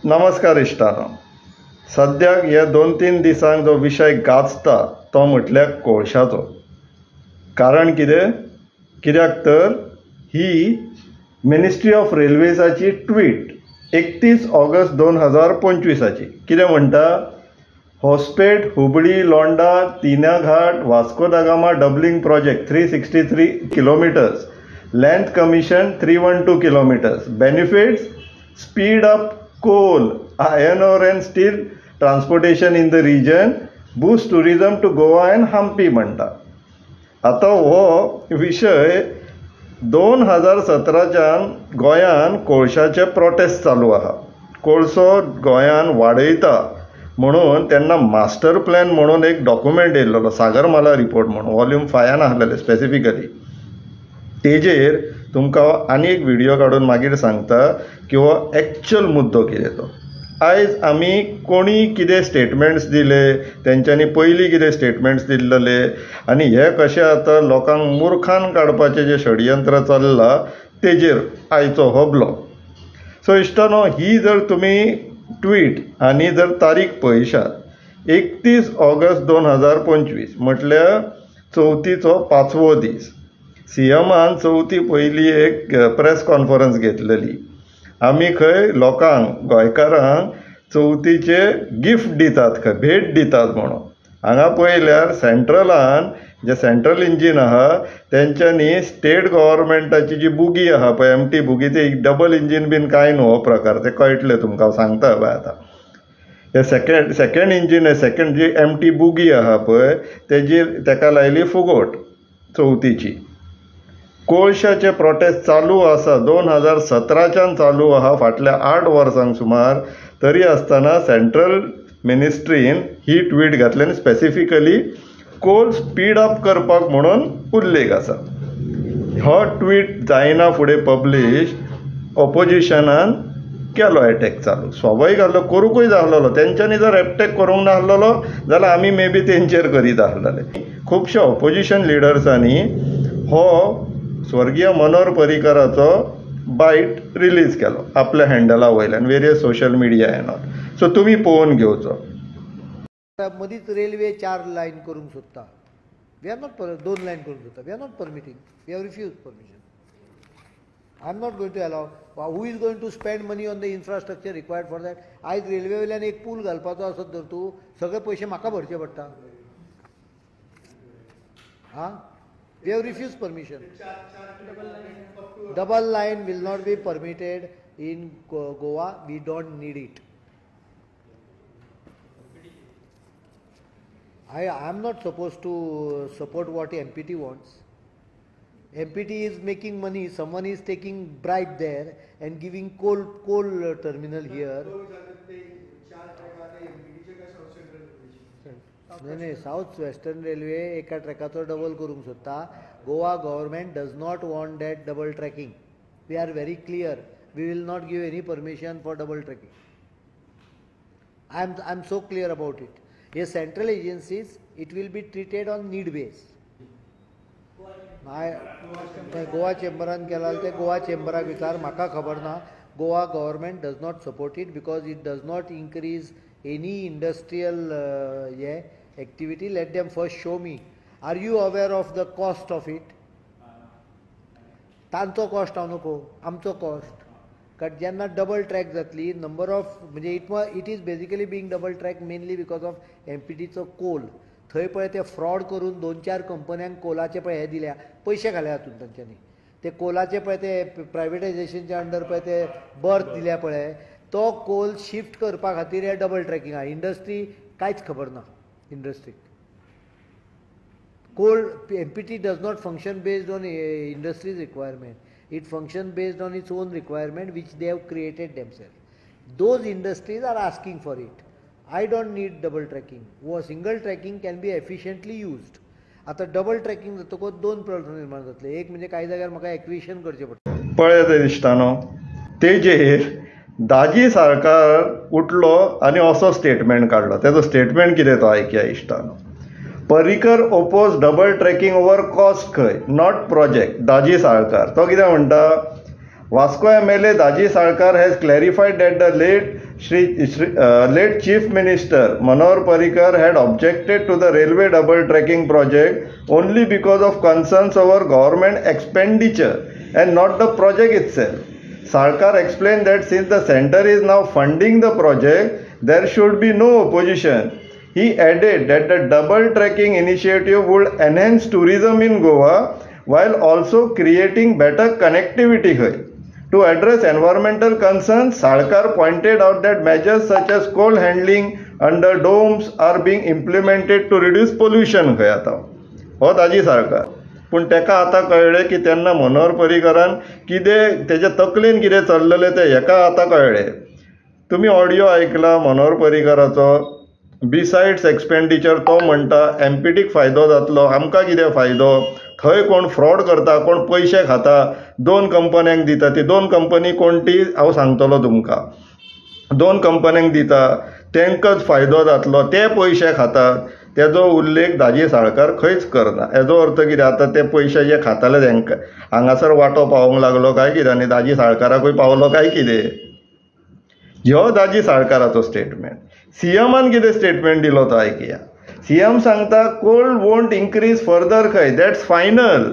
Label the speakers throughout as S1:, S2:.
S1: नमस्कार इश्टानो, सद्याक ह्या 2-3 दिसांक जो विशय गाजता तो म्हटल्यार कोळशाचो. कारण कितें? कित्याक तर ही मिनिस्ट्री ऑफ रेल्वेजाची ट्वीट 31 ऑगस्ट 2025 कितें म्हणटा? Hospet Hubli Londa Tinaighat Vasco da Gama doubling project 363 kilometres, length commission 312 kilometres, benefits speed up coal, iron ore and steel transportation in the region, boost tourism to Goa and Hampi म्हणटा. आतां हो विशय 2017च्यान गोंयान कोळशाचे protest चालू आहा. कोळसो गोंयान वाडयता म्हणून तेन्ना मास्टर प्लॅन म्हणून एक डॉक्युमेंट येयल्लो, सागरमाला रिपोर्ट म्हणून, वॉल्यूम 5 आसलेले स्पेसिफिकली. तेजेर तुमकां आनी एक व्हिडियो काडून मागीर सांगता की हो एक्चुअल मुद्दो कितें तो. आयज आमी कोणी कितें स्टेटमेंट्स दिले, तेंच्यांनी पयलीं कितें स्टेटमेंट्स दिल्ले आनी हे कशें आतां लोकांक मुर्खान काडपाचें जें षडयंत्र चल्लां तेजेर आयचो हो ब्लॉग. सो इश्टानो, ही जर तुमी ट्वीट आनी जर तारीख पळयशात 31 ऑगस्ट 2025 म्हटल्यार चवथीचो 5वो दीस, सीएमान चवथी पयली एक प्रेस कॉन्फरन्स घेतलेली. आमी खंय लोकांक, गोंयकारांक चवथीचे गिफ्ट दितात, खंय भेट दितात म्हणून. हांगा पळयल्यार सेंट्रलान जे सेंट्रल इंजीन आहा तेंच्यांनी स्टेट गव्हर्मेंटाची जी बुगी आहा पळय, एमटी बुगी, ते डबल इंजीन बीन कांय न्हू हो प्रकार, ते कळटलें तुमकां हांव सांगता पळय आतां. हे सेकेंड इंजीन, सेकेंड जी एमटी बुगी आहा पळय तेजी तेका लायली फुगोट चवथीची. कोळशाचे प्रोटेस्ट चालू आसा, 2017च्यान चालू आहा, फाटल्या 8 वर्सांक सुमार. तरी आसतना सेंट्रल मिनिस्ट्रीन ही ट्वीट घातली आनी स्पेसिफिकली कोल स्पीड अप करपाक म्हणून उल्लेख आसा. हो ट्वीट जायना फुडें पब्लीश ऑपोजिशनान केलो एटॅक चालू. स्वाभावीक आहलो, करूंकूय जाय आहलोलो. तेंच्यांनी जर एटॅक करूंक ना आहलोलो जाल्यार आमी मे बी तेंचेर करीत आहलेले. खुबश्या ऑपोजिशन लिडर्सांनी हो स्वर्गीय मनोहर पर्रीकराचो बायट रिलीज केलो आपल्या हँडला वयल्यान, various social media and all. So तुमी पळोवन घेवचो.
S2: मदींच रेल्वे 4 लायन करूंक सोदता, we are not, 2 line करूंक सोदता, we are not permitting, we have refuse permission. I am not going to allow. Who is going to spend money on the infrastructure required for that? आयज railway वयल्यान एक पूल घालपाचो आसत जर तूं, सगळे पयशे म्हाका भरचे पडटा. आं, we have refuse permission. Double line will not be permitted in Goa, we don't need it. I am not supposed to support what MPT wants. MPT is making money, someone is taking bribe there and giving coal terminal here. नाही, south western railway एका ट्रॅकाचो double करूंक सोदता. Goa government does not want that double tracking. We are very clear, we will not give any permission for double tracking. I am so clear about it. Hey central agencies, it will be treated on need base. Goa चेंबरान केला ते गोवा चेंबराक विचार, म्हाका खबर ना. Goa government does not support it because it does not increase any industrial hey activity. Let them first show me. Are you aware of the cost of it? तांचो cost हांव नको, आमचो कॉस्ट. कारण जेन्ना डबल ट्रॅक जातली, number of म्हणजे it is basically being double track mainly because of एमपीटीचो कोल. थंय पळय ते फ्रॉड करून 2-4 कंपन्यांक कोलाचे पळय हे दिल्या, पयशे घाल्या हातून तांच्यांनी. ते कोलाचे पळय ते प्रायवेटायजेशनच्या अंडर पळय ते बर्थ दिल्या पळय, तो कोल शिफ्ट करपा खातीर हे डबल ट्रॅकिंग आहा. इंडस्ट्री कांयच खबर ना इंडस्ट्रीक. Coal MPT does not function based on industry's requirement. It functions based on its own requirement which they have created themselves. Those industries are asking for it. I don't need double tracking. Single tracking can be efficiently used. आतां double tracking जातकच 2 problem निर्माण जातले. एक म्हणजे कांय जाग्यार म्हाका acquisition करचें पडटा.
S1: पळयात इश्टानो, तेजेर दाजी साळकार उठलो आनी असो स्टेटमेंट काडलो. तेजो स्टेटमेंट कितें तो आयकया इश्टानो. Parrikar oppose double tracking over cost खंय, not project. Daji Salkar तो कितें म्हणटा, Vasco MLA Daji Salkar has clarified that the late Shri late Chief Minister Manohar Parrikar had objected to the railway double tracking project only because of concerns over government expenditure and not the project itself. Salkar explained that since the center is now funding the project, there should be no opposition. He added that the double tracking initiative would enhance tourism in Goa while also creating better connectivity. To address environmental concerns, Salkar pointed out that measures such as coal handling under domes are being implemented to reduce pollution. हो ताजी साळकार. पूण ताका आतां कळ्ळें की तेन्ना मनोहर पर्रीकरान कितें तेच्या तकलेन कितें चल्लेलें तें हेका आतां कळ्ळें. तुमी ऑडियो आयकला मनोहर पर्रीकराचो. बिसायड्स एक्सपेंडिचर तो म्हणटा एमपीटीक फायदो जातलो, आमकां कितें फायदो, थंय कोण फ्रॉड करता, कोण पयशे खाता, दोन कंपन्यांक दिता, ती दोन कंपनी कोण ती हांव सांगतलो तुमकां. दोन कंपन्यांक दिता तांकांच फायदो जातलो, ते पयशे खातात, तेजो उल्लेख दाजी साळकार खंयच करना. हेजो अर्थ कितें, आतां ते पयशे जे खाताले तांकां हांगासर वांटो पावोवंक लागलो काय कितें आनी दाजी साळकाराकूय पावलो काय कितें, ह्यो दाजी साळकाराचो स्टेटमेंट. सीएमान कितें स्टेटमेंट दिलो तो आयकया. सीएम सांगता कोल वोंट इन्क्रीज फर्दर खंय, that's final.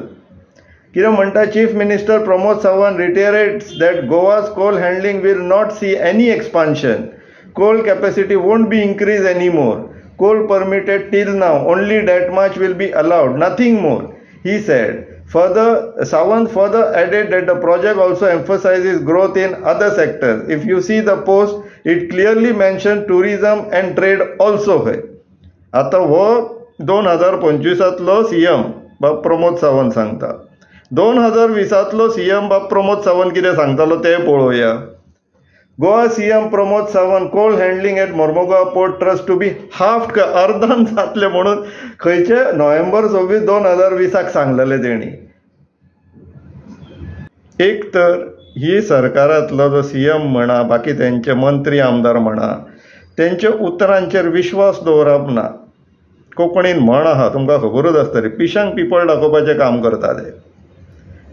S1: कितें म्हणटा, Chief Minister Pramod Sawant reiterates that Goa's coal handling will not see any expansion. Coal capacity won't be increase any more. Coal permitted till now, only that much will be allowed, nothing more, he said. Further, Sawant further added that the project also emphasizes growth in other sectors. If you see the post, it clearly mentioned tourism and trade also. आता हो 2025 CM बाब प्रमोद सावंत सांगता. 2020 CM बाब प्रमोद सावंत कितें सांगतालो तें पळोवया. Goa CM Pramod Sawant coal handling at Mormugao Port Trust to be half, अर्दान जातलें म्हणून खंयचे नोव्हेंबर 26, 2020 सांगलेलें तेणी. एक तर ही सरकारांतलो जो सीएम म्हणा, बाकी तेंचे मंत्री आमदार म्हणा, तेंच्या उतरांचेर विश्वास दवरप ना. कोंकणीन म्हण आहा, तुमकां खबरूच आसतली, पिशांक पिपळ दाखोवपाचें काम करता ते.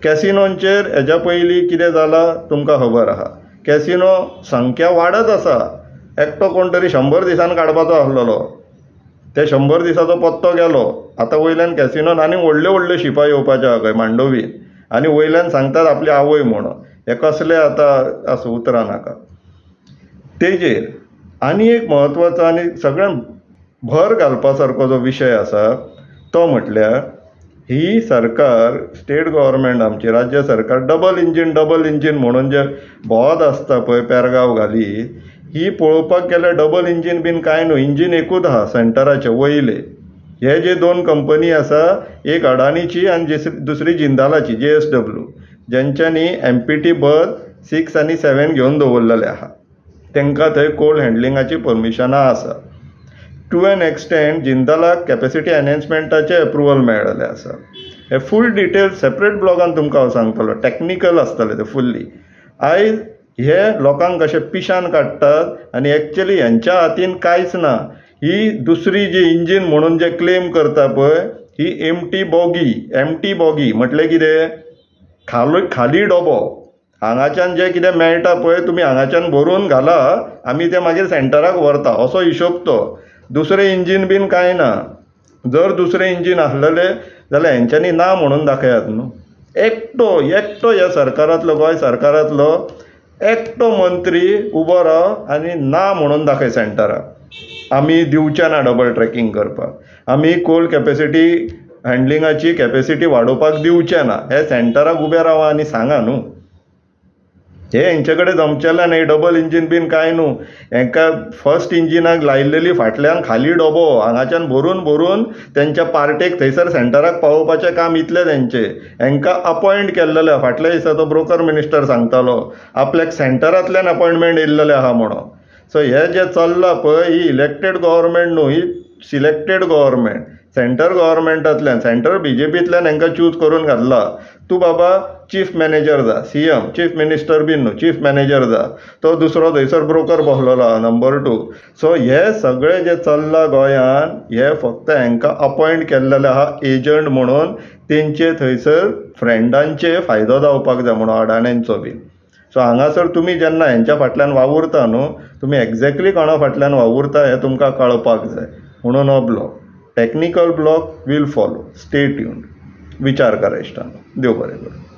S1: कॅसिनोंचेर हेज्या पयलीं कितें जालां तुमकां खबर आहा. कॅसिनो संख्या वाडत आसा. एकटो कोण तरी 100 दिसान काडपाचो आसलेलो, ते 100 दिसाचो पत्तो गेलो. आतां वयल्यान कॅसिनोन आनी व्हडल्यो व्हडल्यो शिपां येवपाच्यो आहा खंय मांडोवीन, आनी वयल्यान सांगतात आपली आवय म्हणून. हे कसले आतां आसूं, उतरां नाका तेजेर. आनी एक म्हत्वाचो आनी सगळ्यांत भर घालपा सारको जो विशय आसा तो म्हटल्यार ही सरकार, स्टेट गव्हर्मेंट, आमची राज्य सरकार डबल इंजीन डबल इंजीन म्हणून जे भोंवत आसता पळय पेरगांव घाली, ही पळोवपाक गेल्यार डबल इंजीन बीन कांय न्हू, इंजीन एकूच आहा सेंटराचें वयलें. हे जे दोन कंपनी आसा, एक अडानीची आनी दुसरी जिंदालाची, JSW, जेंच्यांनी MPT birth 6 आनी 7 घेवन दवरलेले आहा. तांकां थंय कोल हँडलिंगाची परमिशनां आसा. टू एन एक्सटेंट जिंदालाक कॅपेसिटी एनहेन्समेंटाचें एप्रुवल मेळ्ळेलें आसा. हे फूल डिटेल सेपरेट ब्लॉगान तुमकां हांव सांगतलो, टॅक्निकल आसतलें तें फुल्ली. आयज हे लोकांक कशें पिशान काडटात आनी एक्चुअली हेंच्या हातीन कांयच ना. ही दुसरी जी इंजीन म्हणून जे क्लेम करता पळय, ही एमटी बॉगी. एमटी बॉगी म्हटलें कितें, खाली डबो. हांगाच्यान जें कितें मेळटा पळय तुमी हांगाच्यान भरून घाला, आमी तें मागीर सेंटराक व्हरता, असो हिशोब तो. दुसरें इंजीन बीन कांय ना. जर दुसरें इंजीन आसलेलें जाल्यार हेंच्यांनी ना म्हणून दाखयात न्हू. एकटो एकटो ह्या सरकारांतलो, गोंय सरकारांतलो एकटो मंत्री उबो राव आनी ना म्हणून दाखय सेंटराक, आमी दिवचे ना डबल ट्रॅकिंग करपाक, आमी कोल कॅपेसिटी हँडलिंगाची कॅपेसिटी वाडोवपाक दिवचे ना, हे सेंटराक उबे रावा आनी सांगा न्हू. हे हेंचे कडेन जमचेलें न्ही. डबल इंजीन बीन कांय न्हू, हेंकां फर्स्ट इंजिनाक लायिल्लेली फाटल्यान खाली डबो, हांगाच्यान भरून भरून तेंच्या पार्टेक थंयसर सेंटराक पावोवपाचें काम इतलें तेंचें. हेंकां अपॉयंट केल्लेलें, फाटल्या दिसा तो ब्रोकर मिनिस्टर सांगतालो आपल्याक सेंटरांतल्यान अपॉयंटमेंट येयल्लेलें आहा म्हणून. सो हें जें चल्लां पळय, ही इलेक्टेड गव्हर्मेंट न्हू, ही सिलेक्टेड गव्हर्मेंट. सेंटर गव्हर्मेंटांतल्यान, सेंटर बीजेपींतल्यान हेंकां चूज करून घातला. तूं बाबा चीफ मॅनेजर जा, सीएम, चीफ मिनिस्टर बीन न्हू, चीफ मॅनेजर जा. तो दुसरो थंयसर ब्रोकर बसलेलो आहा नंबर 2. सो हे सगळें जें चल्लां गोंयान, हे फक्त हेंकां अपॉयंट केल्लेलें आहा एजंट म्हणून, तेंचे थंयसर फ्रेंडांचे फायदो जावपाक जाय म्हणून, अडाण्यांचो बीन. सो हांगासर तुमी जेन्ना हेंच्या फाटल्यान वावुरता न्हू, तुमी एग्जॅक्टली कोणा फाटल्यान वावुरता हें तुमकां कळपाक जाय. म्हणून हो blog, technical blog will follow. Stay tuned. विचार करा इश्टांनो. देव बरें करूं.